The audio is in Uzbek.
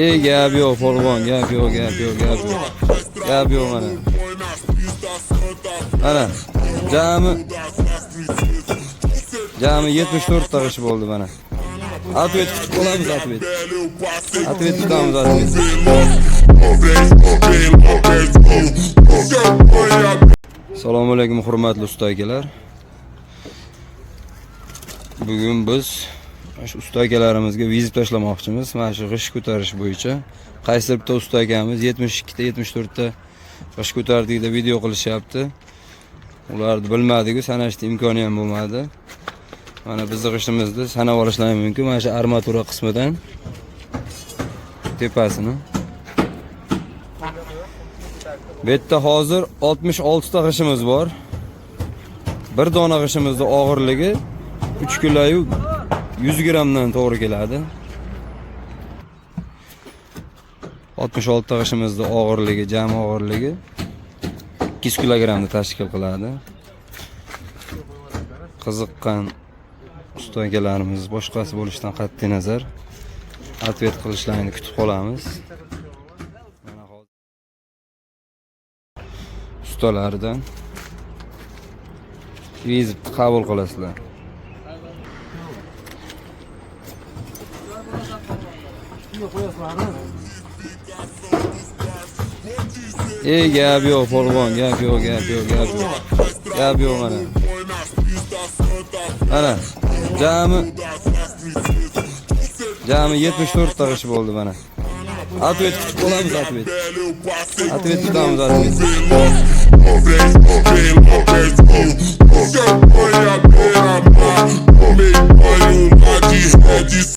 Ey, gap yo'q, polvon, gap yo'q, gap yo'q, gap yo'q. Gap yo'q mana. Mana jami 74 ta g'isht bo'ldi mana. Ответ kutib qolamiz, ответ. Ответ kutamiz, ответ. Assalomu alaykum, hurmatli usta akalar. Bugun biz shu usta akalarimizga вызов tashlamoqchimiz. Mana shu g'isht ko'tarish bo'yicha. Qaysidir bitta usta akamiz 72 ta, 74 ta g'isht ko'tardik deb video qilishyapti. Ularni bilmadik-ku, sanashni imkoni ham bo'lmadi. Mana bizni g'ishtimizni sanab olishlari mumkin. Mana shu armatura qismidan tepasini. Bu yerda hozir 66 ta g'ishimiz bor. Bir dona g'ishimizni og'irligi 3 kiloyu 100 grammdan to'g'ri keladi. 66 ta g'ishimizni og'irligi, jami og'irligi 200 kilogrammni tashkil qiladi. Qiziqqan usta akalarimiz boshqasi bo'lishidan qat'iy nazar ответ qilishlarini kutib qolamiz. Mana hozir ustalardan вызов qabul qilasizlar. Ey, gap yo'q, polvon, gap yo'q, gap yo'q, gap yo'q. Gap yo'q mana. Mana jami 74 ta g'isht bo'ldi mana. Ответ kutib qolamiz, ответ. Ответ kutamiz, ответ.